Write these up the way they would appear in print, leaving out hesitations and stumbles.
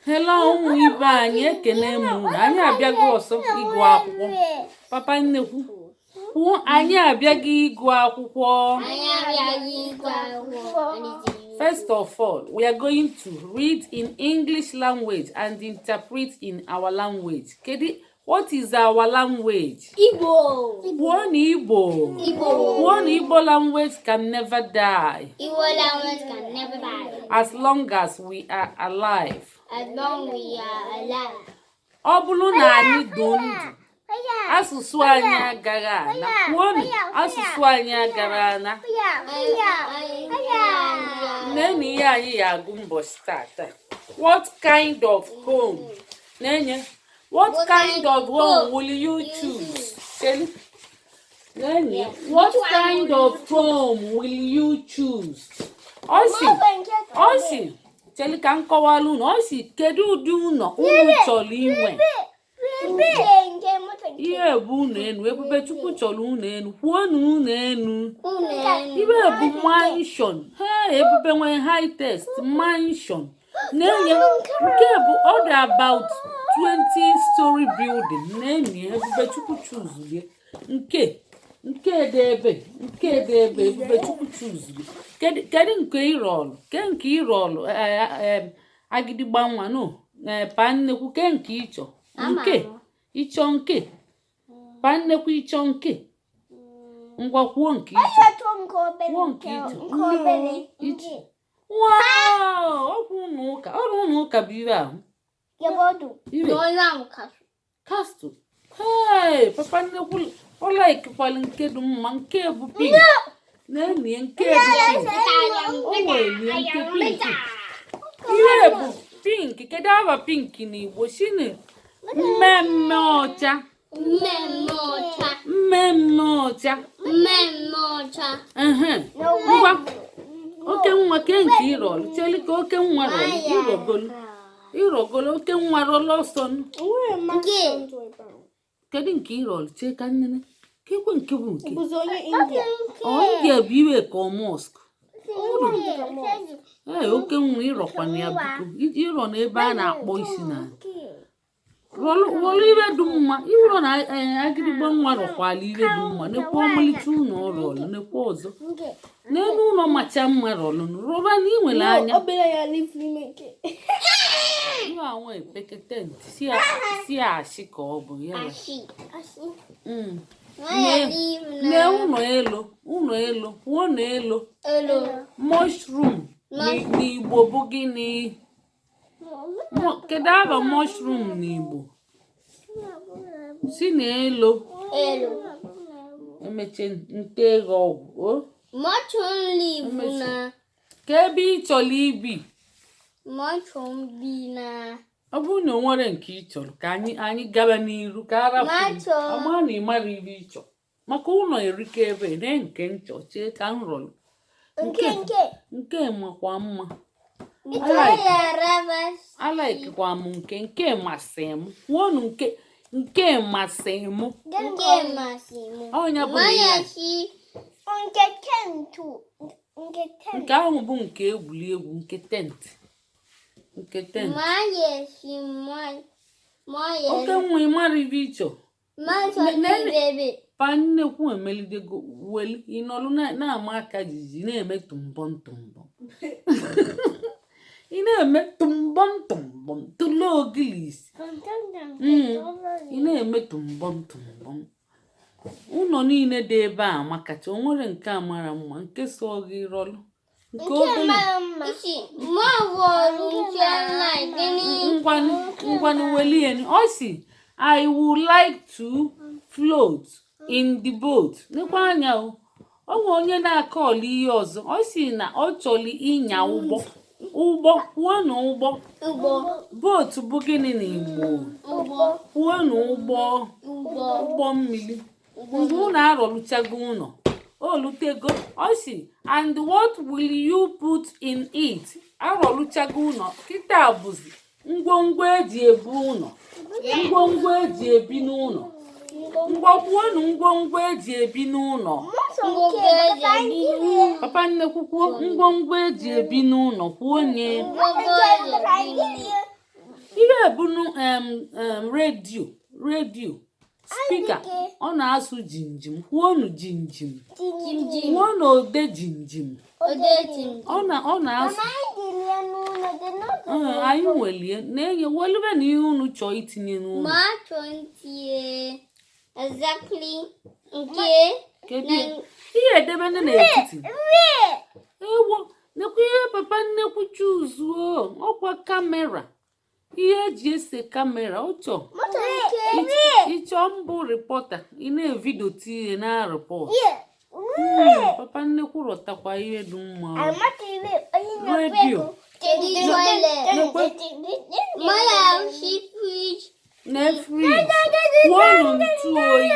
Hello, ụmụ ibe anyị, ekene m unu. Anyị abịago ọsọ ịgụ akwụkwọ. Papa nnekwu, kwuo, "Anyị abịago ịgụ akwụkwọ." Anyị abịaghị ịgụ akwụkwọ. First of all, we are going to read in English language and interpret in our language. Kedu, what is our language? Igbo. Kwuo na Igbo. Igbo. Kwuo na Igbo language can never die. Igbo language can never die. As long as we are alive. As long we are alive. Ọ bụrụ na anyị dị ndụ, asụsụ anyị agaghị ana. Kwuonu, asụsụ anyị agara ana. Nene ihe anyị ya agụ mbọchị tata. What kind of home? Nenye. What kind of home will you choose? Chelu. Nenye. What kind of home will you choose? Ọ sị, chelu ka m kọwalụ unu. Ọ sị, kedu ụdị ụlọ unu chọrọ inwe? Ihe bụ ụlọ enu. Ebubechukwu chọrọ ụlọ enu. Kwuonu, ụlọ enu. Ibe bụ mansion. Hey, Ebube nwere high taste. Mansion na-enye nke bụ ọ dị about 20 story building. Na-enye Ebubechukwu chuzulie nke dị ebe, nke dị ebe. Ebubechukwu chuzulie. Kedu nke ịrọlụ? Ke nke ịrọlụ? Agịdịgba nwa no pa nnekwu, ke nke ịchọ? Nke ịchọ, nke pa nnekwu ịchọ nke. Ngwa, kwuo nke ịchọ. Kwuo nke ịchọ. Wow, ọkwa ụlọ ụka, ọrụ ụlọ ụka bụ ibe ahụ ibe castle. Hey, papa nnekwu, ọ likekwala nke dị mma, nke bụ pink. Na-enye nke bụ pink. O nwere nke pink. Ihe bụ pink, kedu aba pink n'Igbo? Shini mmemme ọcha. Mmemme ọcha. Mmemme ọcha. Mmemme ọcha. Ehe, ngwa, oke nwa, ke nke ịrọlụ? Cheli ka oke nwa rọlụ. Ịrọgolu, ịrọgolu. Oke nwa, rọlụ ọsọ nụ. Nke. Kedu nke ịrọlụ? Chee ka nnene kekwe nke bụ nke. Bụzi onye India. Ọ India bụ iwe ka ọ mosque. Ee, oke nwa, ịrọkwana ya, biko. Ịrọ n'ebe a na-akpọ isi na rọlụ, rọlụ ibe dị mma. Ịrọ na ee, agịrịgba nwa rọkwala ibe dị mma. Nekwa ọmalịcha ụlọ ọ rọlụ. Nekwa ọzọ n'elu ụlọ macha mma. Rọlụ, rọba na ị nwere anya. Obere ya live n'ime nke. Ihe anwa epekete ntị si ashị ka ọ bụ ya. Ashị. Lee ụlọ elu, ụlọ elu. Kwuo na elu. Elu. Mushroom n'Igbo bụ gịnị? Kedu aha mushroom n'Igbo? Si na elu. Elu. Emeche nte gị ọgwụ o. Mushroom leaf na. Ka ebe ị chọrọ ibi? Mushroom bi na. Ọ bụrụ na o nwere nke ị chọrọ, ka anyị gaba n'iru ka arapụ. Macho. Ọma na ị mara ibe ị chọ maka ụlọ erika ebe na nke nchọ. Chee ka m rọrọ nke nke makwa mma. Alikekwa m nke nke masị m. Kwuonu, nke nke masị m. Nke masị m. Ọnya bụ na ya. Nke tent. Nke tent. Nke ahụ bụ nke egwuregwu, nke tent, nke tent. Oke nwa, ị mara ibe ịchọ? Pa nnekwu emelidego weli ịnọlụ na-ama aka jijiji, na-eme tụmbọm tụmbọm. Ị na-eme tụmbọm tụmbọm tụlee ogilisi. Ị na-eme tụmbọm tụmbọm. Ụlọ niile dị ebe a makacha. O nwere nke a mara mma, nke so gị rọlụ, nke obere. Ngwanụ, ngwanụ, welienu. Ọ si, "I would like to float in the boat." Nekwa anya o, ọ nwe onye na-akọọlụ ihe ọzọ. Ọ si na ọ chọrọ ịnya ụgbọ. Ụgbọ, kwuo na ụgbọ. Boat bụ gịnị n'Igbo? Kwuo na ụgbọ. Ụgbọ mmiri. Mgbe unu arọlụchago ụlọ, olutego. Ọ si, "And what will you put in it?" Arọlụchago ụlọ, kịta bụzi ngwongwo eji ebu ụlọ, ngwongwo eji ebi n'ụlọ. Ngwa, kwuonu, ngwongwo eji ebi n'ụlọ. Papa nnekwu, kwuo, ngwongwo eji ebi n'ụlọ. Kwuo nye. Ihe bunu em em redio, redio speaker. Ọ na-asụ jinjim. Kwuonu jinjim. Jim. Kwuonu ode jinjim. Ode jim. Ọ na-asụ. Anyị Ee, anyị nwelie na-enye welube na ihe unu chọọ itinye n'ụlọ. Ma 20 exactly nke. Kedu ihe edebe ndị n'etiti? Ewo, nekwa ihe papa nnekwu chuzuo. Ọkwa camera, ihe eji ese camera. Ọ chọọ ịchọ mbụ reporter, ị na-evideo tinye na report. Papa nnekwu rọtakwa ihe dị mma. Redio. Kedu toilet? Maya she fridge. Na fridge. Kwuonu ntụ oyi.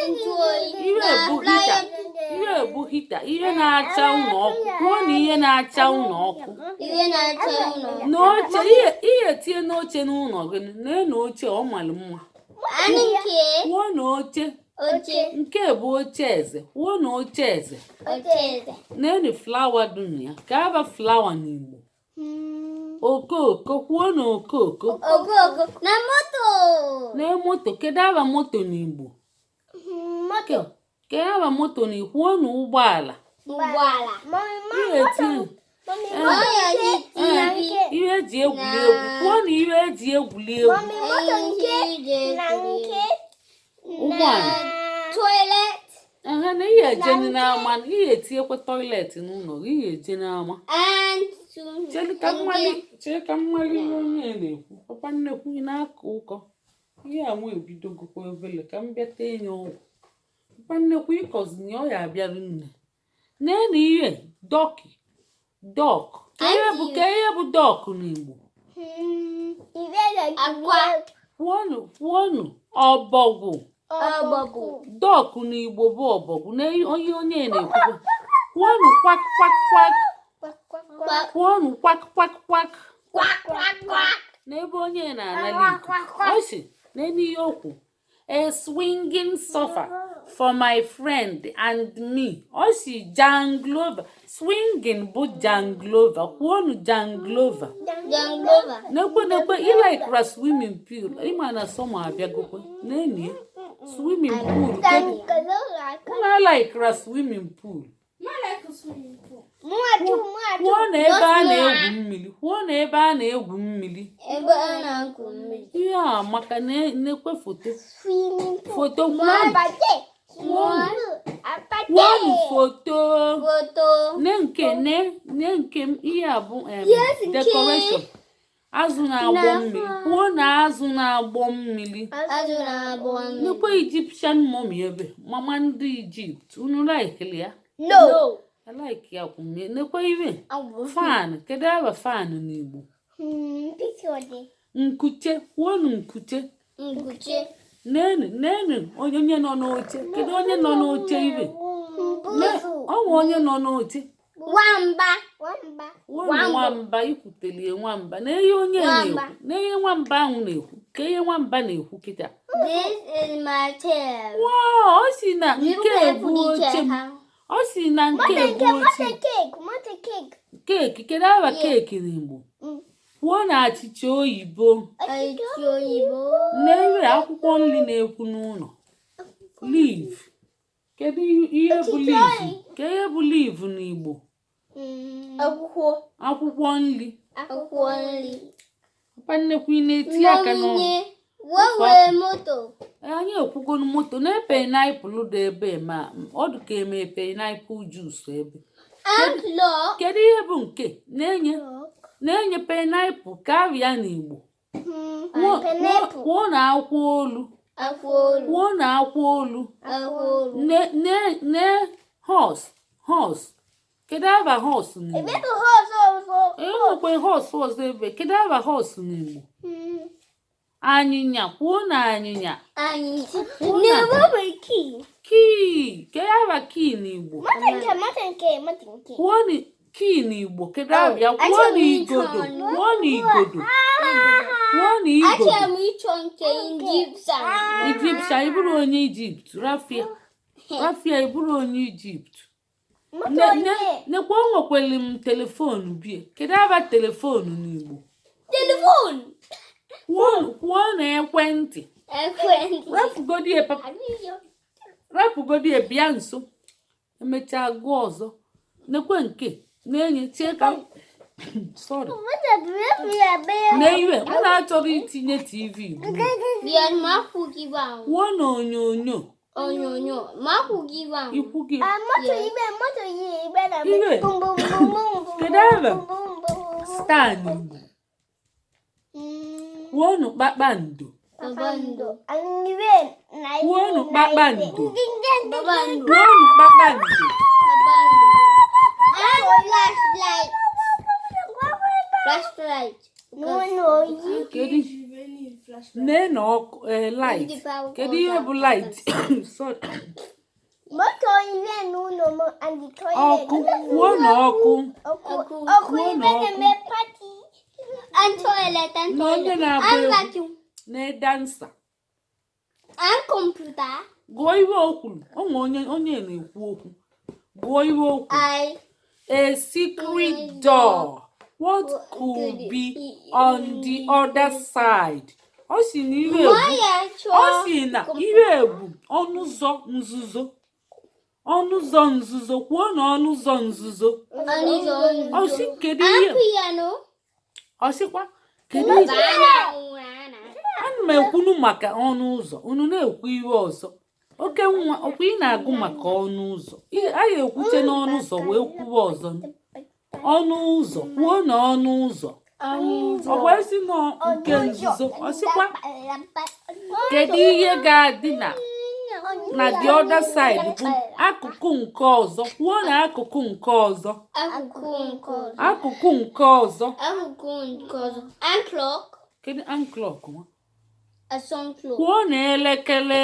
Ntụ oyi. Ihe Na bụ heater. flyer. Ihe bụ heater, ihe na-acha ụlọ ọkụ. Kwuo na ihe na-acha ụlọ ọkụ. Ihe na-acha ụlọ. N'oche, ihe tinye n'oche n'ụlọ gị. Na oche ọ mara mma. Anyị nke. Kwuo na oche. Oche. Nke bụ oche eze. Kwuo na oche eze. Oche eze. Nenu flower dị na ya. Ka aba flower n'Igbo? Okooko. Kwuo na okooko. Okooko na moto. Na moto. Kedu aba moto n'Igbo? Moto. Kedu aba moto n'Igbo? Kwuo na ụgbọala. Ụgbọala. Ihe etinye Maya ji TV. Ihe eji egwuri egwu. Kwuo na ihe eji egwuri egwu. Moto nke na nke. Ụgbọala. Toilet. Ehe, na ihe eje n'ama, ihe etinyekwa toilet n'ụlọ gị, ihe eje n'ama. And to Chere ka mmali, chere ka mmali ihe onye na-ekwu. Papa nnekwu, ị na-akọ ụkọ ihe a nwa ebidogokwa obele. Ka m bịa tee ya ọgwụ. Papa nnekwu, ịkọzi ya, ọ ya abịarụ nne. Nene ihe duck, duck. Ka ihe bụ, ka ihe bụ duck n'Igbo? Akwa. Kwuonu, kwuonu ọbọgwụ. Ọbọgwụ. Duck n'Igbo bụ ọbọgwụ. Na onye onye na-ekwukwa, kwuonu quack quack quack. Quack. Kwuonu quack quack quack. Quack quack quack. N'ebe onye na-anala ikuku, ọ sị n'elu ihe okwu, "A swinging sofa for my friend and me." Ọ sị janglova. Swinging bụ janglova. Kwuonu janglova. Janglova. Nekwe, nekwe, ịlikera swimming pool. Ịma na summer abịagokwe. N'enyi swimming pool. Kedu unu alikera swimming pool? Kwuo na ebe a na-egwu mmiri. Kwuo na ebe a na-egwu mmiri. Ebe a na-egwu mmiri. Ihe a maka na-ekwe foto, foto. Kwuonu, kwuonu foto. Foto. Ne nke ne ne nke m, ihe a bụ Yes, nke. decoration. Azụ na-agbọ mmiri. Kwuo na azụ na-agbọ mmiri. Azụ na-agbọ mmiri. Nekwe Egyptian mummy, ebe mama ndị Egypt. Unu likeli ya? No. Like ya kwume. Nekwe ibe fan. Kedu aba fan n'Igbo? Nkuche. Kwuonu nkuche. Nkuche. Nenu, nenu onye, onye nọ n'oche. Kedu onye nọ n'oche ibe? Ọ nwe onye nọ n'oche. Nwamba. Kwuonu nwamba. Ikwutelie nwamba na ihe onye na-ekwu. Nwamba. Na ihe nwamba ahụ na-ekwu. Ka ihe nwamba na-ekwu kịta? This is my chair. Wow, ọ si na nke bụ oche m. Ọ si na nke bụ oche. Cake. Kedu aba cake n'Igbo? Kwuo na achịcha oyibo. Achịcha oyibo. Na-ewere akwụkwọ nri na-ekwu n'ụlọ. Leaf. Kedu ihe bụ leaf? Ka ihe bụ leaf n'Igbo? Akwụkwọ. Akwụkwọ nri. Akwụkwọ nri. Papa nnekwu, ị na-eti aka n'ọnụ. Wewe moto. Anyị ekwugonu moto na pineapple dị ebe ma ọ dị ka eme pineapple juice ebe. And clock. Kedu ihe bụ nke na-enye na-enye pineapple ka arịa n'Igbo? Kwuo na akwụ olu. Akwụ olu. Kwuo na akwụ olu. Akwụ olu. Ne ne ne horse, horse. Kedu aba horse n'Igbo? E nwekwa horse ọzọ ebe. Kedu aba horse n'Igbo? Anyịnya. Kwuo na anyịnya. Anyị. Kwuo na key. Kedu aba key n'Igbo? Kwuo na key n'Igbo. Kedu abịa? Kwuo na igodo. Kwuo na igodo. Kwuo na igodo. Achọrọ m ịchọ nke Egyptian. Egyptian? Ị bụrụ onye Egypt? Rafia, Rafia, ị bụrụ onye Egypt? Nekwa, o nwekwere m telephone bie. Kedu aba telephone n'Igbo? Telephone. Kwuo. Kwuo na ekwentị. Ekwentị. Rapụgodi ya, papa, rapụgodi ya, bịa nso. Emechaa gụọ ọzọ. Nekwe nke na-enye chie ka, sorry, na iwe mụ na-achọrọ itinye TV bụ. Bịa ma kwụ gị ahụ. Kwuo na onyonyo. Onyonyo. Ma kwụ gị ahụ. Ikwu gị. Moto ibe, moto yi ibe na Ibe. bum bum bum bum bum. Kedu ebe? Bum bum bum. Star n'Igbo. Kwuonụ kpakpando. Kpakpando. Kwuonụ kpakpando. Kpakpando. Kwuonụ kpakpando. Kpakpando. And flashlight. Flashlight. Kedu nee na ọkụ, ee, light. Kedu ihe bụ light? Sorry. Moto ibe n'ụlọ m and the toilet. Ọkụ. Kwuo na ọkụ. Ọkụ. Ọkụ. Ọkụ Kwuo ibe na ọkụ. na-eme party. And toilet and Na onye toilet. na-agba And egwu. vacuum. Na dancer. And computer. Gụọ ihe o kwuru. O nwe onye onye na-ekwu okwu. Gụọ ihe o kwuru. I A secret door. What could be on the other side? Ọ sị na ihe bụ Maya ọ sị na ihe bụ ọnụ ụzọ nzuzo. Ọnụ ụzọ nzuzo. Kwuo na ọnụ ụzọ nzuzo. Ọ sị kedu ihe And piano. ọ sịkwa kedu ihe. Banana. Ana m ekwunu maka ọnụ ụzọ, unu na-ekwu ihe ọzọ. Oke nwa, ọkwa ị na-agụ maka ọnụ ụzọ. Anyị ekwuche n'ọnụ ụzọ wee kwuwe ọzọ. Ọnụ ụzọ. Kwuo na ọnụ ụzọ. Ọ wee sị nọ nke nzuzo. Ọ sịkwa kedu ihe ga-adị na the other side bụ akụkụ nke ọzọ. Kwuo na akụkụ nke ọzọ. Akụkụ nke ọzọ. Akụkụ nke ọzọ. Akụkụ nke ọzọ. And clock. Kedu and clock nwa? A song clock. Kwuo na elekere.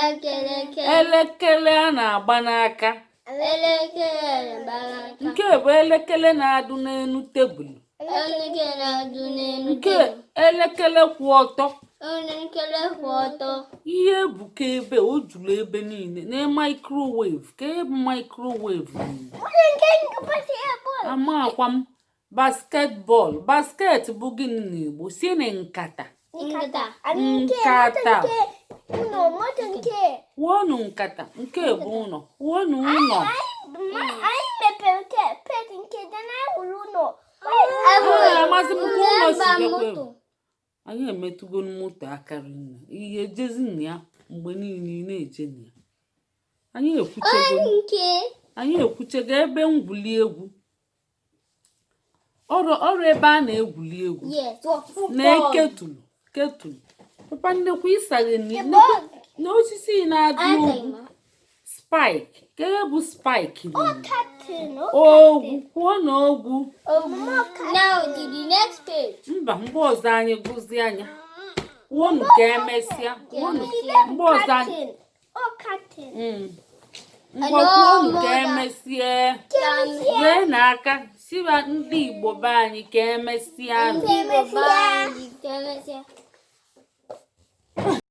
Elekere. Elekere a na-agba n'aka. Elekere gbara aka. Nke bụ elekere na-adụ n'elu tebụl. Elekere na-adụ n'elu Nke tebụl. elekere kwụ ọtọ. Elekere kwụ ọtọ. Ihe ebuka ebe o juru ebe niile na microwave. Ka ebe microwave n'Igbo? Ama akwa m. Basketball. Basket bụ gịnị n'Igbo? Si na nkata. Nkata. Nkata. Ụlọ moto nke. Kwuonụ nkata. Nke bụ ụlọ. Kwuonụ ụlọ. Anyị mepere nke pet nke dị na wụrụ ụlọ. Ee, amasị m ka ụlọ si Mba bịakwa moto. ebe. Anyị emetụgo moto aka rinne. Ihe ejezi na ya mgbe niile, ị na-eje na ya. Anyị ekwuchego. Nke. Anyị ekwuchego ebe ngwuli egwu. Ọrụ ọrụ ebe a na-egwuli egwu. Yes. Na kettle. Kettle, papa nnekwu, ịsaghe na osisi na-adị ogwu. Spike. Ka ihe bụ spike n'Igbo? Curtain. Ogwu. Kwuo na ogwu. Now to the next page. Mba, mgbe ọzọ anyị gụzie anya. Kwuonụ ka emesịa. Kwuonụ mgbe ọzọ anyị O curtain. Ngwa, kwuonụ ka emesịa. Wee n'aka siba ndị Igbo be anyị ka emesịa. Ndị Igbo be anyị, ka emesịa.